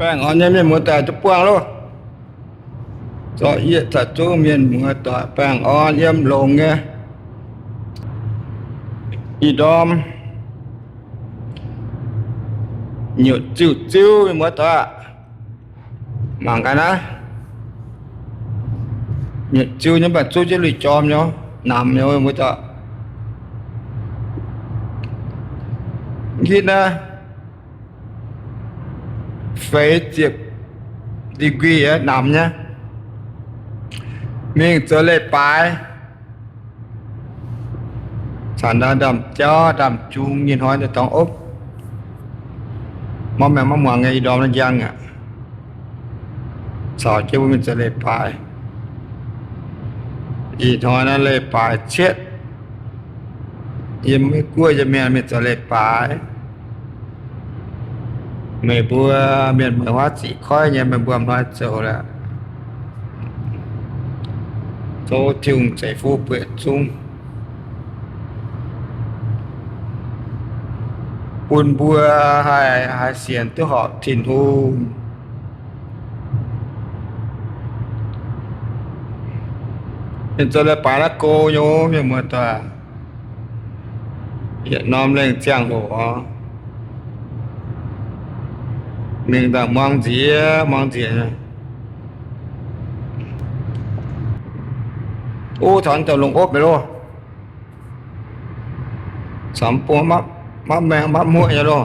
Baengh orn nyei mienh muoz-doic duqv buangh loh. Zorqv yietc zungv mienh muoz-doic baengh orn yiem longx nyei. Ih ndorm nyutc ziuh ziuv, mienh muoz-doic aac. Mangc gaax naaiv. Nyutc ziuv nyei mv baac zuqv jienv lui jorm nyei, namx nyei, mienh muoz-doic. Hitv naaiv feix ziepc degree namx nyei. Mingh zoux leiz-baaix, caux ndamc jauv ndamc jung nyei hnoi daaih dorngx opv. Maiv maengh maiv muangx nyei, ih ndorm naaiv njang aqv. Caux jienv mbuo mingh zoux leiz-baaix. Ih hnoi naaiv leiz-baaix cietv. Yiem Meiv Guoqv yiem mienh mingh zoux leiz-baaix. Meih mbuo mienh muoz huaav ziqc koiv nyei, meih mbuo hnoi zoux lorqc. Tov Tin-Hungh ceix fuqv bun zungv, bun mbuo haih, haih sienx duqv horpc Tin-Hungh. Mingh zoux leiz-baaix naaiv go nyei, mienh muoz-doic. Yietc norm lengh ziangh hoc oc. Mingh daaih muangx nziex muangx nziex. Uv, taux daaih longc opv nyei loh. Camv bung mapv maengh mapv muoqv nyei loh.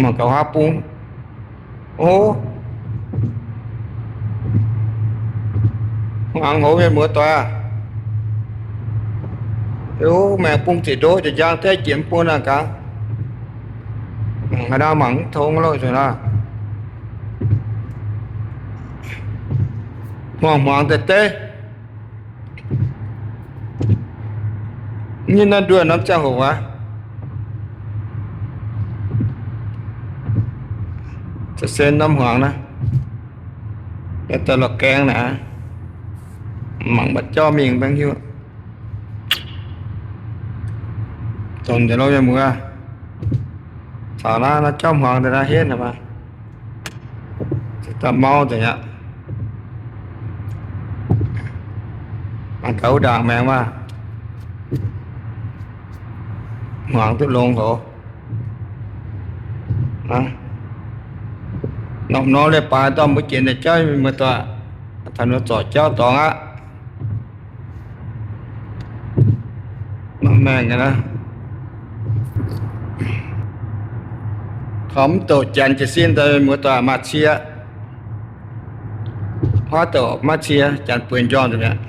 Mangc gaax huaav bung. O, hmuangx hoz mienh muoz-doic aac. Maengx bung ziqc ndo ziqc njang deix jiex mv bung naaic gaax. Mangc haaix dauh mangc mv tong loh nzunc aac. Hmuangx hmuangx deix deix. Nyei naaiv nduoh norm ziangh hoc aqv. Sen norm hmuangx naaiv, daaih lorz gaengh naaic, mangc mbatc jauv mingh mv hiuv. Donx nzengc lo mienh muoz. Caux naaiv, naaiv jauv hmuangx daaih naaiv henv haic maah. Daaih mauv nzengc aqv. Mangc gaax wuov ndaangc maengx maah. Hmuangx duqv longx hoc. Norm-norm leiz-baaix dorh mbuo jiex naaic jauv, mienh muoz-doic, taux nor zorc jauv dorngx aqv. Maiv maengh aqv. Taux mv douc janx jiez sin daaih, mienh muoz-doic, maaih cie. Huaav douc maaih cie, janx bueix njormh nzengc mi'aqv.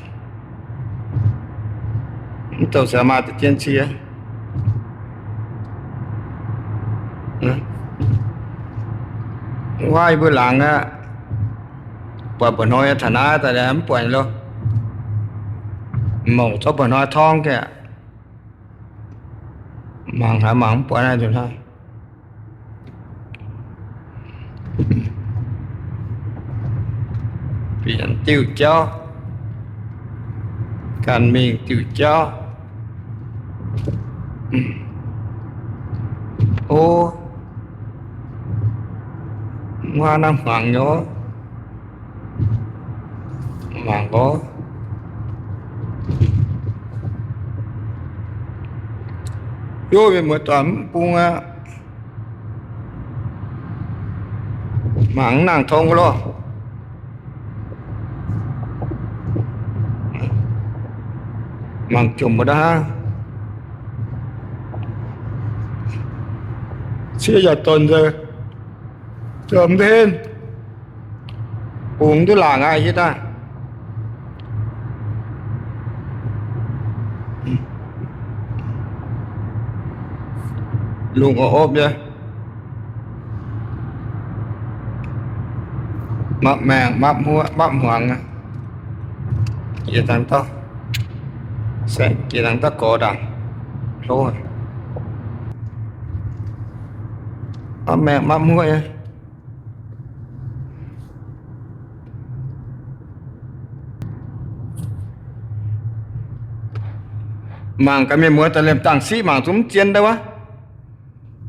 Mv douc se maaih deix jienv cie. Huaav yie mbuo laangz aqv. Buatc mba'hnoi taux naaiv daaih mv buatc loh. Mouc zorqv mba'hnoi torngv gaax. Mangc haaix mangc mv buatc naaiv nzunc hnangv. Bieqc diuh jauv, ganh mingh diuh jauv. O, huaav naaiv hmuangx nyei. Mangc gaax. Yov, mienh muoz-doic, mv bung aqv. Mangc mv nangc tong loh. Mangc jomc mbuo daaih hnangv. Cie yaac donx nzengc, jomc nzengc. Bungx duqv laangc aqv, hitv daaih. Lungh opv-opv nyei. Mapv maengh, mapv muoqv, mapv hmuangx. Jiex dangh dauh, saengv jiex dangh dauh gorx ndaangc. Hlo, mapv maengh, mapv muoqv nyei. Mangc gaax mienh muoz daaih liemh dangh siqv mangc zungv mv zien daaih wuov.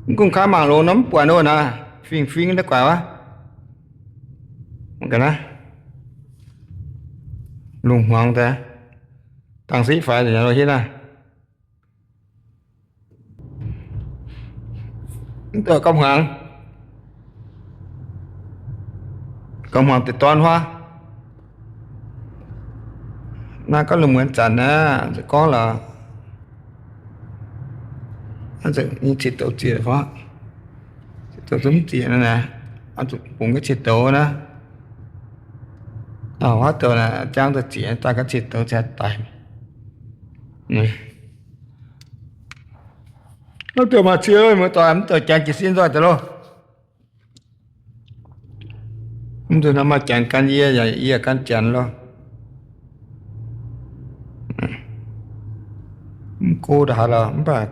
Mv gunv kaav mangc longx nor mv buatc nor naaic. fingx-fingx naaiv guaix wuov. Mangc gaax naaiv, lungh hmuangx daaih, dangh siqv faix nor hiuv naaiv. Mv duqv gauh hmuangx, gauh hmuangx deix dorn huaav. Naaiv gorngv lungh muonz zanc naaiv, gorngv lorqc, ciex douz zieqc fai, ciex douz zungv zieqc naaiv, zuqc bungx ga'ciex douz naaiv. Auv, huaav douz naaiv jangv daaih zieqc daaih ga'ciex douz cingx daic. Mv duqv maaih cie, muoz-doic, mv duqv janx jiez sin nzoih daaih loh. Mv duqv hnangv maaih janx gan yie, yaac yie gan janx loh. Mv go daaih haaix lorqc, mv baac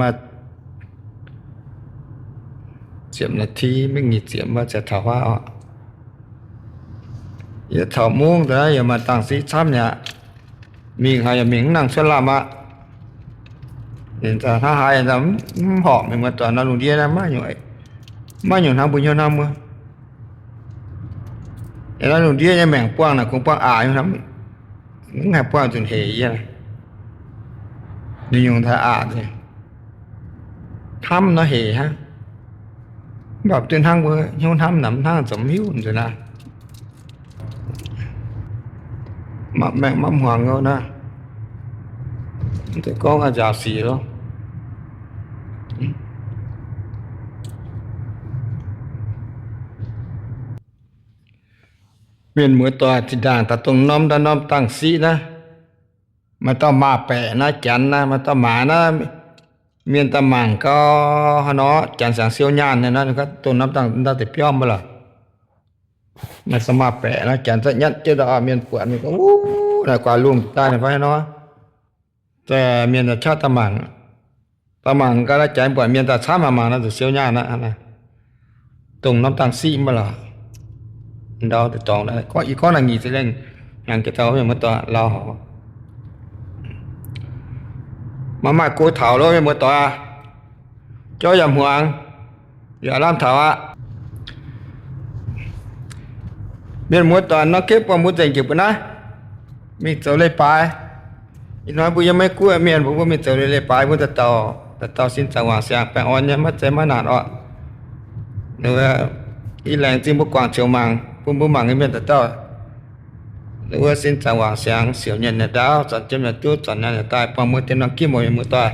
maaih ziepc นาที mingh nyic ziepc mbuo ziouc taux huaav oc. Yie taux mungv daaih yaac maaih dangh siqv camv aqv. Mingh haaix yaac mingh mv nangc cuotv lamh aqv. Hnangv haaix mv horpc mingh muoz-doic nor, lungh ndiev naaiv maiv nyungc hnangv mbuo hnyouv hnamv wuov. Nor lungh ndiev nyei maengc buangh naaic kungx buangh aqc nyei hnamv, mv haih buangh nzunc hec yie. Ninh nyungc daaih aqc, hnamv nor hec hnangv. Mv baac duqv hnangv mbuo hnyouv hnamv naaic mv hnangv, zoux mv hiuv nzunc naaiv. Mapv maengh mapv hmuangx loh naaiv. Mv zeiz gorngv nzaaux sic loh. Mienh muoz-doic, zinh ndaangc daaih dongh norm daaih norm dangh siqv naaiv, maaih dauh maaz-baeqc naaiv, janx naaiv, maaih dauh maaz naaiv, mienh daaih mangc gau, haaix nor janx siangx siou nyaanh naaiv, dongh norm dangh daaih deix biauv mv baac lorqc. Maaih dauh maaz-baeqc naaiv, janx za'nyatv jienv daaih, mienh buatc ninh gorngv, Wuov, naaiv guaax lungh daaih ninh fai haaix nor. Mienh daaih qaqv daaih mangc, daaih mangc gaax naaiv, janx buatc mienh daaih camv haic, mangc naaiv zuqc siou nyaanh aqv. Dongh norm dangh siqv mv baac lorqc. Ndau deix dorngx, yie gorngv naaic nyic ziepc lengh, hnyangx jiex daaih mienh muoz-doic lauh. Maiv maaih go taux loh mienh muoz-doic aac. Jauv yaac hmuangx, yaac lamh taux aqv. Mienh muoz-doic, norm gepv buangh mbuo nzengc jiex mbuo naaiv mingh zoux leiz-baaix. Ih hnoi mbuo yiem Meiv Guoqv mienh mbuo, mbuo mingh zoux leiz-baaix, mbuo dauh dauh, dauh dauh sin zaangc wangc siangx baengh orn nyei, maiv zeiz maiv naanc orqc. Ih laengz zingh mbuo guangc ziouc mangc, bun mbuo mangc nyei mienh dauh dauh, wuov sin zaangc wangc siangx, siouc nyei nyanc ndaauv, zornc jiem nyanc duqv, zornc nyanc nyanc daaih, buangh mbuo deix norm gepv muoz-doic.